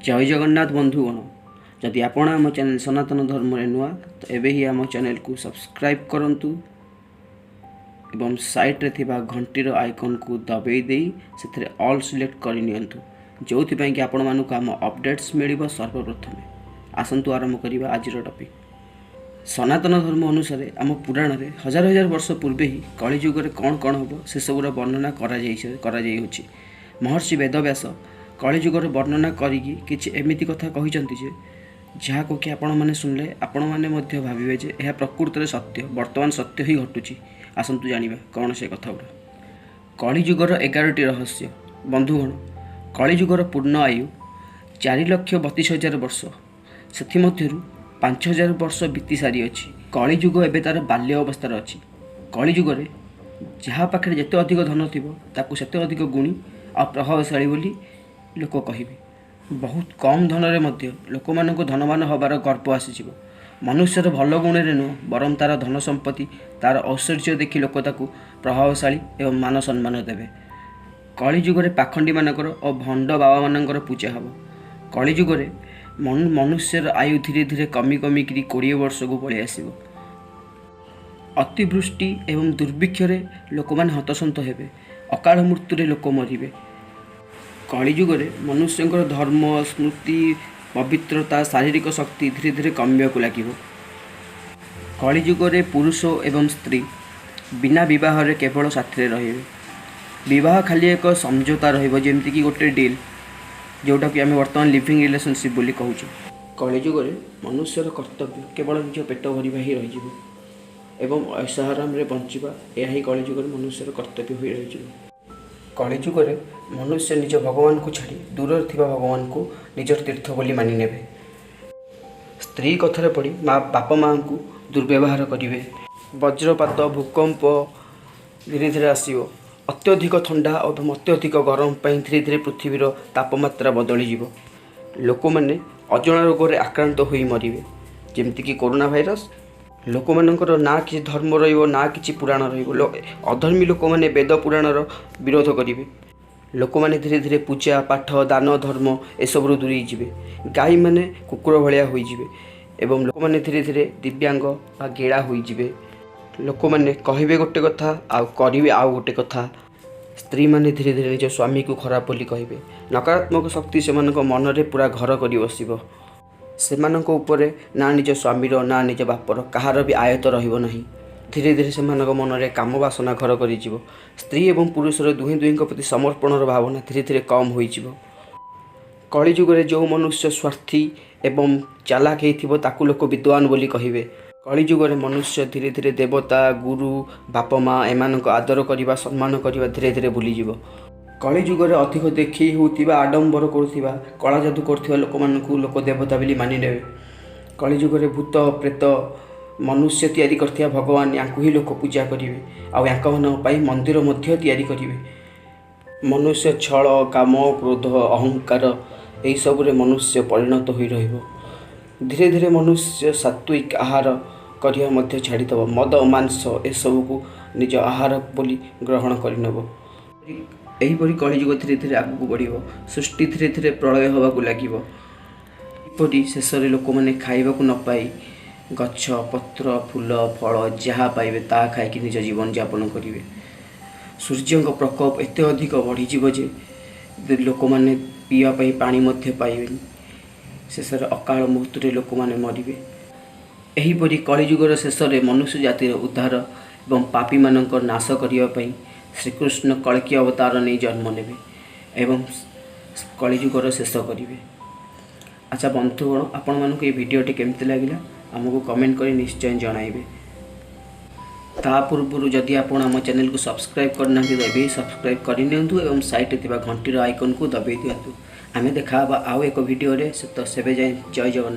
ଜୟ ଜଗନ୍ନାଥ ବନ୍ଧୁଗଣ। ଯଦି ଆପଣ ଆମ ଚ୍ୟାନେଲ ସନାତନ ଧର୍ମରେ ନୂଆ, ତ ଏବେ ହିଁ ଆମ ଚ୍ୟାନେଲକୁ ସବସ୍କ୍ରାଇବ୍ କରନ୍ତୁ ଏବଂ ସାଇଡ଼୍ରେ ଥିବା ଘଣ୍ଟିର ଆଇକନ୍କୁ ଦବାଇ ଦେଇ ସେଥିରେ ଅଲ୍ ସିଲେକ୍ଟ କରିନିଅନ୍ତୁ, ଯେଉଁଥିପାଇଁ କି ଆପଣମାନଙ୍କୁ ଆମ ଅପଡ଼େଟ୍ସ ମିଳିବ ସର୍ବପ୍ରଥମେ। ଆସନ୍ତୁ ଆରମ୍ଭ କରିବା ଆଜିର ଟପିକ୍। ସନାତନ ଧର୍ମ ଅନୁସାରେ ଆମ ପୁରାଣରେ ହଜାର ହଜାର ବର୍ଷ ପୂର୍ବେ ହିଁ କଳିଯୁଗରେ କ'ଣ କ'ଣ ହେବ, ସେସବୁର ବର୍ଣ୍ଣନା କରାଯାଇଅଛି। ମହର୍ଷି ବେଦବ୍ୟାସ କଳିଯୁଗର ବର୍ଣ୍ଣନା କରିକି କିଛି ଏମିତି କଥା କହିଛନ୍ତି ଯେ ଯାହାକୁ କି ଆପଣମାନେ ଶୁଣିଲେ ଆପଣମାନେ ମଧ୍ୟ ଭାବିବେ ଯେ ଏହା ପ୍ରକୃତରେ ସତ୍ୟ, ବର୍ତ୍ତମାନ ସତ୍ୟ ହିଁ ଘଟୁଛି। ଆସନ୍ତୁ ଜାଣିବା କ'ଣ ସେ କଥା ଗୁଡ଼ା। କଳିଯୁଗର 11ଟି ରହସ୍ୟ। ବନ୍ଧୁଗଣ, କଳିଯୁଗର ପୂର୍ଣ୍ଣ ଆୟୁ 4,32,000 ବର୍ଷ। ସେଥିମଧ୍ୟରୁ 5000 ବର୍ଷ ବିତି ସାରିଅଛି। କଳିଯୁଗ ଏବେ ତା'ର ବାଲ୍ୟ ଅବସ୍ଥାରେ ଅଛି। କଳିଯୁଗରେ ଯାହା ପାଖରେ ଯେତେ ଅଧିକ ଧନ ଥିବ, ତାକୁ ସେତେ ଅଧିକ ଗୁଣୀ ଆଉ ପ୍ରଭାବଶାଳୀ ବୋଲି ଲୋକ କହିବେ। ବହୁତ କମ୍ ଧନରେ ମଧ୍ୟ ଲୋକମାନଙ୍କୁ ଧନବାନ ହେବାର ଗର୍ବ ଆସିଯିବ। ମନୁଷ୍ୟର ଭଲ ଗୁଣରେ ନୁହଁ, ବରଂ ତା'ର ଧନ ସମ୍ପତ୍ତି, ତା'ର ଐଶ୍ୱର୍ଯ୍ୟ ଦେଖି ଲୋକ ତାକୁ ପ୍ରଭାବଶାଳୀ ଏବଂ ମାନ ସମ୍ମାନ ଦେବେ। କଳିଯୁଗରେ ପାଖଣ୍ଡୀମାନଙ୍କର ଓ ଭଣ୍ଡ ବାବାମାନଙ୍କର ପୂଜା ହେବ। କଳିଯୁଗରେ ମନୁଷ୍ୟର ଆୟୁ ଧୀରେ ଧୀରେ କମି କମିକିରି 20 ବର୍ଷକୁ ପଳେଇ ଆସିବ। ଅତିବୃଷ୍ଟି ଏବଂ ଦୁର୍ଭିକ୍ଷରେ ଲୋକମାନେ ହନ୍ତସନ୍ତ ହେବେ। ଅକାଳ ମୃତ୍ୟୁରେ ଲୋକ ମରିବେ। କଳିଯୁଗରେ ମନୁଷ୍ୟଙ୍କର ଧର୍ମ, ସ୍ମୃତି, ପବିତ୍ରତା, ଶାରୀରିକ ଶକ୍ତି ଧୀରେ ଧୀରେ କମିବାକୁ ଲାଗିବ। କଳିଯୁଗରେ ପୁରୁଷ ଏବଂ ସ୍ତ୍ରୀ ବିନା ବିବାହରେ କେବଳ ସାଥିରେ ରହିବେ। ବିବାହ ଖାଲି ଏକ ସମଝୋତା ରହିବ, ଯେମିତିକି ଗୋଟେ ଡିଲ୍, ଯେଉଁଟାକି ଆମେ ବର୍ତ୍ତମାନ ଲିଭିଂ ରିଲେସନସିପ୍ ବୋଲି କହୁଛୁ। କଳିଯୁଗରେ ମନୁଷ୍ୟର କର୍ତ୍ତବ୍ୟ କେବଳ ନିଜ ପେଟ ଭରିବା ହିଁ ରହିଯିବ ଏବଂ ଐଶ ଆରାମରେ ବଞ୍ଚିବା, ଏହା ହିଁ କଳିଯୁଗରେ ମନୁଷ୍ୟର କର୍ତ୍ତବ୍ୟ ହୋଇ ରହିଯିବ। କଳିଯୁଗରେ ମନୁଷ୍ୟ ନିଜ ଭଗବାନଙ୍କୁ ଛାଡ଼ି ଦୂରରେ ଥିବା ଭଗବାନଙ୍କୁ ନିଜର ତୀର୍ଥ ବୋଲି ମାନି ନେବେ। ସ୍ତ୍ରୀ କଥାରେ ପଡ଼ି ମା ବାପା ମାଆଙ୍କୁ ଦୁର୍ବ୍ୟବହାର କରିବେ। ବଜ୍ରପାତ, ଭୂକମ୍ପ ଧୀରେ ଧୀରେ ଆସିବ। ଅତ୍ୟଧିକ ଥଣ୍ଡା ଏବଂ ଅତ୍ୟଧିକ ଗରମ ପାଇଁ ଧୀରେ ଧୀରେ ପୃଥିବୀର ତାପମାତ୍ରା ବଦଳିଯିବ। ଲୋକମାନେ ଅଜଣା ରୋଗରେ ଆକ୍ରାନ୍ତ ହୋଇ ମରିବେ, ଯେମିତିକି କରୋନା ଭାଇରସ୍। ଲୋକମାନଙ୍କର ନା କିଛି ଧର୍ମ ରହିବ, ନା କିଛି ପୁରାଣ ରହିବ। ଅଧର୍ମୀ ଲୋକମାନେ ବେଦ ପୁରାଣର ବିରୋଧ କରିବେ। ଲୋକମାନେ ଧୀରେ ଧୀରେ ପୂଜା ପାଠ, ଦାନ ଧର୍ମ ଏସବୁରୁ ଦୂରେଇ ଯିବେ। ଗାଈମାନେ କୁକୁର ଭଳିଆ ହୋଇଯିବେ ଏବଂ ଲୋକମାନେ ଧୀରେ ଧୀରେ ଦିବ୍ୟାଙ୍ଗ ବା ଗେଡ଼ା ହୋଇଯିବେ। ଲୋକମାନେ କହିବେ ଗୋଟେ କଥା ଆଉ କରିବେ ଆଉ ଗୋଟେ କଥା। ସ୍ତ୍ରୀମାନେ ଧୀରେ ଧୀରେ ନିଜ ସ୍ୱାମୀକୁ ଖରାପ ବୋଲି କହିବେ। ନକାରାତ୍ମକ ଶକ୍ତି ସେମାନଙ୍କ ମନରେ ପୁରା ଘର କରି ବସିବ। ସେମାନଙ୍କ ଉପରେ ନା ନିଜ ସ୍ୱାମୀର, ନା ନିଜ ବାପର, କାହାର ବି ଆୟତ ରହିବ ନାହିଁ। ଧୀରେ ଧୀରେ ସେମାନଙ୍କ ମନରେ କାମ ବାସନା ଘର କରିଯିବ। ସ୍ତ୍ରୀ ଏବଂ ପୁରୁଷର ଦୁହେଁ ଦୁହିଁଙ୍କ ପ୍ରତି ସମର୍ପଣର ଭାବନା ଧୀରେ ଧୀରେ କମ୍ ହୋଇଯିବ। କଳିଯୁଗରେ ଯେଉଁ ମନୁଷ୍ୟ ସ୍ୱାର୍ଥୀ ଏବଂ ଚାଲାକ ହେଇଥିବ, ତାକୁ ଲୋକ ବିଦ୍ୱାନ ବୋଲି କହିବେ। କଳିଯୁଗରେ ମନୁଷ୍ୟ ଧୀରେ ଧୀରେ ଦେବତା, ଗୁରୁ, ବାପ ମା ଏମାନଙ୍କ ଆଦର କରିବା, ସମ୍ମାନ କରିବା ଧୀରେ ଧୀରେ ଭୁଲିଯିବ। କଳିଯୁଗରେ ଅଧିକ ଦେଖେଇ ହେଉଥିବା, ଆଡ଼ମ୍ବର କରୁଥିବା, କଳା ଯାଦୁ କରୁଥିବା ଲୋକମାନଙ୍କୁ ଲୋକ ଦେବତା ବୋଲି ମାନି ନେବେ। କଳିଯୁଗରେ ଭୂତ, ପ୍ରେତ, ମନୁଷ୍ୟ ତିଆରି କରିଥିବା ଭଗବାନ, ୟାଙ୍କୁ ହିଁ ଲୋକ ପୂଜା କରିବେ ଆଉ ୟାଙ୍କମାନଙ୍କ ପାଇଁ ମନ୍ଦିର ମଧ୍ୟ ତିଆରି କରିବେ। ମନୁଷ୍ୟ ଛଳ, କାମ, କ୍ରୋଧ, ଅହଙ୍କାର ଏହିସବୁରେ ମନୁଷ୍ୟ ପରିଣତ ହୋଇ ରହିବ। ଧୀରେ ଧୀରେ ମନୁଷ୍ୟ ସାତ୍ୱିକ ଆହାର କରିବା ମଧ୍ୟ ଛାଡ଼ିଦେବ। ମଦ, ମାଂସ ଏସବୁକୁ ନିଜ ଆହାର ବୋଲି ଗ୍ରହଣ କରିନେବ। ଏହିପରି କଳିଯୁଗ ଧୀରେ ଧୀରେ ଆଗକୁ ବଢ଼ିବ। ସୃଷ୍ଟି ଧୀରେ ଧୀରେ ପ୍ରଳୟ ହେବାକୁ ଲାଗିବ। ଏପରି ଶେଷରେ ଲୋକମାନେ ଖାଇବାକୁ ନ ପାଇ ଗଛ ପତ୍ର, ଫୁଲ, ଫଳ ଯାହା ପାଇବେ ତାହା ଖାଇକି ନିଜ ଜୀବନଯାପନ କରିବେ। ସୂର୍ଯ୍ୟଙ୍କ ପ୍ରକୋପ ଏତେ ଅଧିକ ବଢ଼ିଯିବ ଯେ ଲୋକମାନେ ପିଇବା ପାଇଁ ପାଣି ମଧ୍ୟ ପାଇବେନି। ଶେଷରେ ଅକାଳ ମୃତ୍ୟୁରେ ଲୋକମାନେ ମରିବେ। ଏହିପରି କଳିଯୁଗର ଶେଷରେ ମନୁଷ୍ୟ ଜାତିର ଉଦ୍ଧାର ଏବଂ ପାପୀମାନଙ୍କ ନାଶ କରିବା ପାଇଁ ଶ୍ରୀକୃଷ୍ଣ କଳ୍କୀ ଅବତାର ନେଇ ଜନ୍ମ ନେବେ ଏବଂ କଳିଯୁଗର ଶେଷ କରିବେ। ଆଚ୍ଛା ବନ୍ଧୁଗଣ, ଆପଣମାନଙ୍କୁ ଏ ଭିଡ଼ିଓଟି କେମିତି ଲାଗିଲା, ଆମକୁ କମେଣ୍ଟ କରି ନିଶ୍ଚୟ ଜଣାଇବେ। ତା ପୂର୍ବରୁ ଯଦି ଆପଣ ଆମ ଚ୍ୟାନେଲକୁ ସବସ୍କ୍ରାଇବ୍ କରିନାହାନ୍ତି, ତ ଏବେ ସବସ୍କ୍ରାଇବ୍ କରିନିଅନ୍ତୁ ଏବଂ ସାଇଡ଼୍ରେ ଥିବା ଘଣ୍ଟିର ଆଇକନ୍କୁ ଦବାଇ ଦିଅନ୍ତୁ। ଆମେ ଦେଖା ହେବା ଆଉ ଏକ ଭିଡ଼ିଓରେ। ତ ସେବେ ଯାଏଁ ଜୟ ଜଗନ୍ନାଥ।